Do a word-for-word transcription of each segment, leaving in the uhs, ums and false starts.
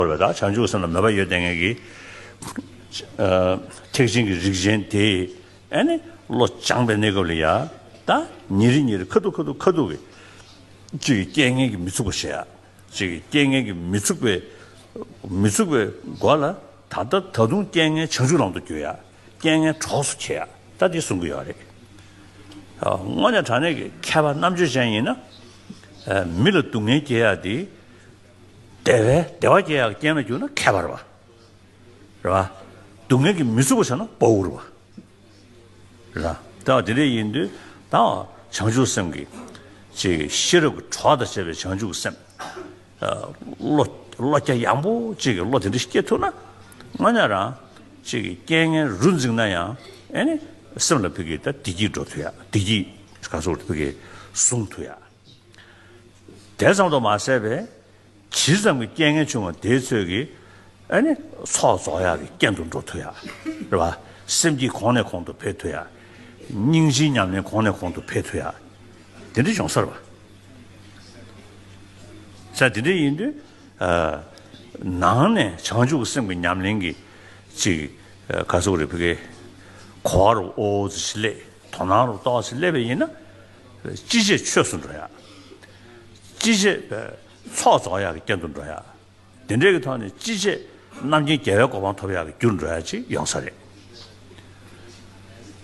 བར་བའི་ད་བྱང་ཆུབ་སེམས་ལ་མོས་པ་ཡོད་བསྡད་མཁན་གྱི་ཨ་ཐེག་ཆེན་གྱི་རིགས་ཅན་དེ་ཨ་ནི་བློ་སྦྱངས་པའི་གནས་སྐབས་ལ་ཡ་ད་ཉིན་རེ་ཉིན་རེ་ཁ་ཐུག་ཁ་ཐུག་ཁ་ཐུག་གི་ཅིག་རྐྱེན་ངན་གྱིས་མི་ཚུགས་པ་བྱེད་ཡ། ཅིག་རྐྱེན་ངན་གྱིས་མི་ཚུགས་པའི་མི་ཚུགས་པའི་སྒོ་ལ་ད་ལྟ་ད་དུང་རྐྱེན་ངན་བྱང་ཆུབ་ལམ་དུ་བསྒྱུར་ཡ། རྐྱེན་ངན་གྲོགས་སུ་འཁྱེར་ཡ། ད་འདི་གསུང་གི་ཡོད་རེད། ཨ་དངོས་གནས་དྲང་གནས་ཀྱི་མཁས་པ་རྣམ་དཔྱོད་ཅན་ཡིན་ན་ཨ་མི་ལ་སྡུག་བསྔལ་སྐྱེལ་ཡ་དེ་བདེ་བའི་བདེ་བ་སྐྱེལ་ཡ་གི་རྐྱེན་ལ་བསྒྱུར་ན་མཁས་པ་རེད་པ། རེད་པ། སྡུག་བསྔལ་གྱིས་མི་ཚུགས་པ་བྱས་ན་དཔའ་བོ་རེད་པ། རེད། ད་དེ་འདྲ་ཡིན་དུས་ད་བྱང་ཆུབ་སེམས་ཀྱི་ཅིག་ཤེས་རབ་ཀྱི་གྲོགས་དང་བཅས་པའི་བྱང་ཆུབ་སེམས། ཨ་བློ་བློ་རྒྱ་ཡངས་པོ་ཅིག་གི་བློ་དེ་འདྲ་སྐྱེ་ཐུབ་ན་དངོས་གནས་རང་ཅིག་གི་རྐྱེན་ངན་རུ་འཛིངས་ན་ཡང་ཨེ་ནི་སེམས་ལ་ཕ་གི་ད་བདེ་སྐྱིད་འགྲོ་ཐུབ་ཡ། བདེ་སྐྱིད་ག་ཚོད་ཕ་གི་བཟུང་ཐུབ་ཡ། དེ་ཙམ་དུ་མ་ཟད་པའི་ཇི་ཙམ་གྱི་རྐྱེན་ངན་བྱུང་བ་དེའི་ཚོད་ཀྱིས་ཨ་ནི་ཚོགས་རྫོགས་ཡག་གི་རྐྱེན་དུ་འགྲོ་ཐུབ་ཡ། རེད་པ། སེམས་བསྐྱེད་གོང་ནས་གོང་དུ་འཕེལ་ཐུབ་ཡ། སྙིང་རྗེའི་ཉམས་ལེན་གོང་ནས་གོང་དུ་འཕེལ་ཐུབ་ཡ། དེ་འདྲ་བྱུང་ས་རེད་པ། ས་དེ་འདྲ་ཡིན་དུས་ཨ་ནང་ནས་བྱང་ཆུབ་ཀྱི་སེམས་ཀྱི་ཉམས་ལེན་གྱི་ཅིག་ཨ་ག་ཟེར་དགོས་རེད། ཕ་གི་གོ་བ་རུ་ཨོ་ཙི་ཞིག་སླེབས། དོ་སྣང་རུ་ཏོག་ཙི་སླེབས་པ་ཡིན་ན་ཅི་བྱས་ཆོས་སུ་འགྲོ་ཡ། ཅི་བྱས་ཚོགས་རྫོགས་ཡག་གི་རྐྱེན་དུ་འགྲོ་ཡ། དེ་འདྲའི་གི་ཐོག་ནས་ཅི་བྱས་རྣམ་མཁྱེན་རྒྱལ་བའི་གོ་འཕང་ཐོབ་ཡག་གི་རྒྱུར་འགྲོ་ཡག་ཅིག་ཡོང་ས་རེད།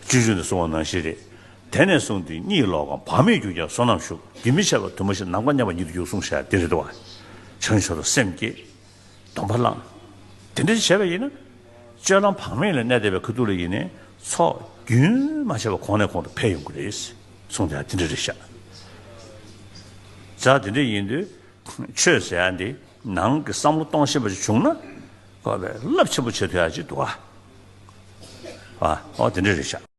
སྤྱོད་འཇུག་ནས་གསུངས་པ་ནང་བཞིན་རེད། དེ་ནས་བཟུང་སྟེ་གཉིད་ལོག་གམ་བག་མེད་གྱུར་ཀྱང་བསོད་ནམས་ཤུགས། རྒྱུན་མི་འཆད་པར་དུ་མ་ཞིག་ནམ་མཁའ་མཉམ་པ་ཉིད་དུ་གྱུར་གསུངས་བཞག་དེ་རེད་དོ། བྱང་ཆུབ་ཏུ་སེམས་བསྐྱེད། སྡོམ་པ་བླངས། དེ་འདྲ་བྱས་པ་ཡིན་ན། སྤྱོད་ལམ་བག་མེད་ལ་གནས་བསྡད་པའི་ཁ་ཐུག་ལ་ཡིན་ནའི་ཚོགས་རྒྱུན་མ་ཆད་པར་གོང་ནས་གོང་དུ་འཕེལ་ཡོང་གི་རེད། གསུངས་དེ་དེ་འདྲ་རེད་ཤག་ད་དེ་འདྲ་ཡིན་དུས། ཆོས་ཟེར་ཡ་འདི་ནང་གི་བསམ་བློ་གཏོང་ཤེས་པ་ཞིག་བྱུང་ན་ཁོ་པའི་རླབས་ཆེན་པོ་བྱེད་ཐུབ་ཡ་ཅིག་འདུག་ཨ། ཨ་ཨོ་དེ་འདྲ་རེད་ཤག